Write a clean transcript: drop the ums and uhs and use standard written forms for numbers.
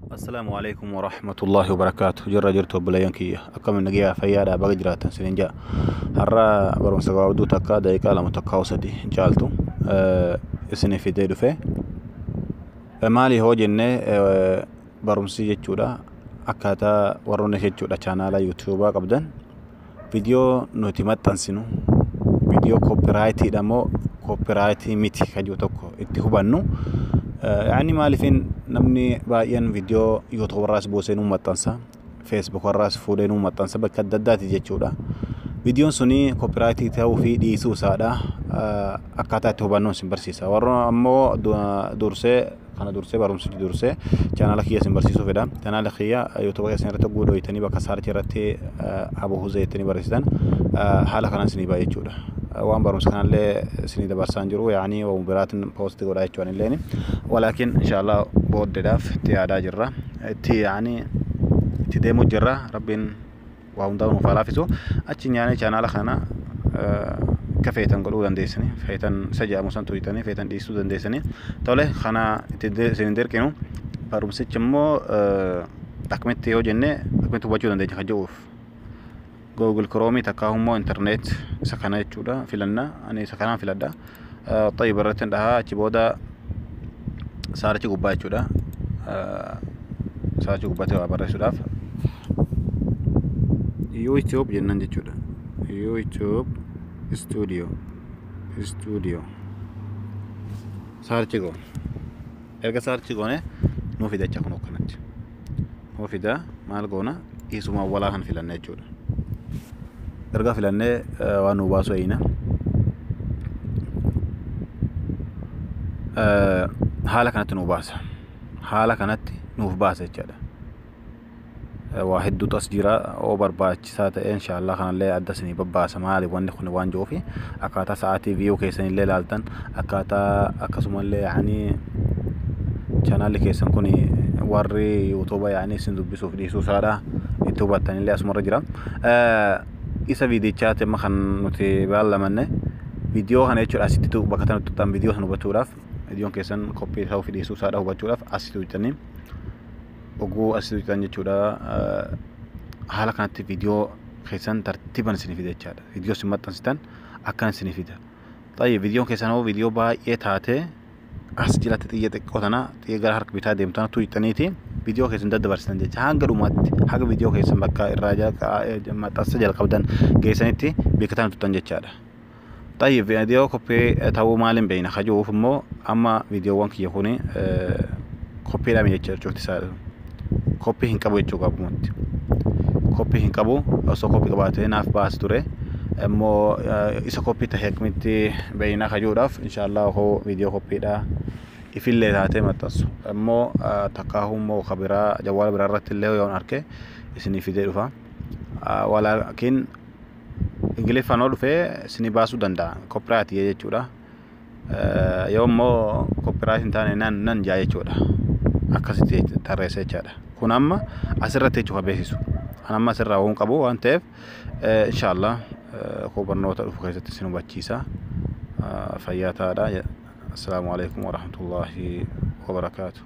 Assalaamu alaikum warahmatullaahi wabarakaatu. Jirra jirtu obboleeyyan kiyya, akkam nagayaa fayyaadhaa? Baga jiraattan isiniin ja'a. Har'a barumsa gabaabduu takka, daqiiqaa 2 takka 3 hin caaltu, isinii fidee dhufe. Maali hoo jennee, barumsi jechuudha akkaataa warroonni jechuudha chaanaala yuutuubaa qabdan viidiyoo nuti maxxansinu viidiyoo copyrightiidha moo copyrightii miti kan jiru tokko itti hubannu. Yaani maaliifin namni baay'een viidiyoo YouTube irraas buusee nuu maxxansa, Facebook irraas fuudhee nuu maxxansa, bakka adda addaati jechuudha. Viidiyoon suni copyrightii ta'uu fi dhiisuu isaadha akkaataa itti hubannuun isin barsiisa. Warra ammoo dursee kana dursee barumsi dursee chaanaala kiyya isin barsiisuu fedha. Chaanaala kiyya YouTube keessan irratti guudhoytanii bakka searchii irratti Abu Huzee jettanii barreessitan haala kanaan isinii ba'a jechuudha. Waan barumsa kanallee isinii dabarsaa hin jiru, yaani waan biraatiin post godhaa jechuudha illeen. Walaakin inshallah booddeedhaaf itti yaadaa jirra. Itti yaani itti deemuu jirra. Rabbiin waa hundaa nuuf haa laafisu. Achi nyaanee chaanaala kana akka feetan godhuu dandeessanii, feetan isa jedhamu san tuytanii, feetan dhiisuu dandeessanii. Tole, kana itti isin hin dirqinu. Barumsichi immoo akkamitti yoo jenne, akkamitti hubachuu dandeenya kan jedhuuf Google Chrome takkaa immoo internet isa kana jechuudha filanna. Ani isa kanaan filadha. Xayyib irratti hin dhahaa. Achi booda search gubbaa jechuudha, search gubbaatti waa barreessuudhaaf YouTube jennan jechuudha. YouTube Studio search goone. Erga search goone nuu fida jecha. Kun akkanatti nuu fida. Maal goona? Isuma awwalaa kan filanna jechuudha. Erga filannee waan nu baasu eeyina. Haala kanatti nu baasa, haala kanatti nuuf baasa jechaadha. Waa hedduutu as jira. Oo barbaachisaa ta'e inshaallah kanallee adda isinii babbaasa. Maali wanni kun waan jiruufi akkaataa sa'aatii view keessanillee ilaaltan, akkaataa akkasumallee yaani chaanaalli keessan kun warri yuutuuba yaani isin dubbisuuf dhiisuu isaadha itti hubattanillee asumarra jira. Isa viidichaati amma kan nuti baallamanne viidiyoo kana jechuudha. Asitti bakka kanatti tuqxan viidiyoo sana hubachuudhaaf, viidiyoon keessan copy ta'uu fi dhiisuu isaadha hubachuudhaaf asitti tuqxanii, oguu asitti tuqxan jechuudha. Haala kanatti viidiyoo keessan tartiiban isinii fida jechaadha. Viidiyoo isin maxxansitan akkana isinii fida. Xayyib, viidiyoon keessan hoo viidiyoo baay'ee taate, as jalatti xiyya xiqqoo tana, xiyya gara harka bitaa deemtu tana tuqxaniiti viidiyoo keessan daddabarsitan jecha. Hanga dhumaatti, haga viidiyoo keessan bakka irraa maxxansa jalqabdan geessanitti bakka tana tuqxan jechaadha. Xayyib, viidiyoo copy ta'uu maaliin beekna kajuuf immoo, amma viidiyoowwan kiyya kuni copydhaan jecha cufti isaa copy hin qabu jechuu qabumatti. Copy hin qabu. Osoo copy qabaatee naaf baas ture. Immoo isa copy ta'e akkamitti beekna kajuudhaaf, inshaallah hoo viidiyoo copydha ifillee taatee maxxansu immoo takkaahuu immoo ka biraa jawwaala biraa irratti illee yoon arke isinii fidee dhufa. Walaakin Ingiliffaan yoo dhufee isinii baasuu danda'a, copyright jechuudha. Yoo immoo copyright hin taane nan nan jaa jechuudha. Akkasitti tarreessa jechaadha. Kun amma asirratti jechuudha beeksisu. An amma asirraa waan qabu waan ta'eef, inshaallah koo barnoota dhufu keessatti isin hubachiisa. Fayyaa ta'aadha. Assalaamu alaikum warahmatullaahi wabarakaatu.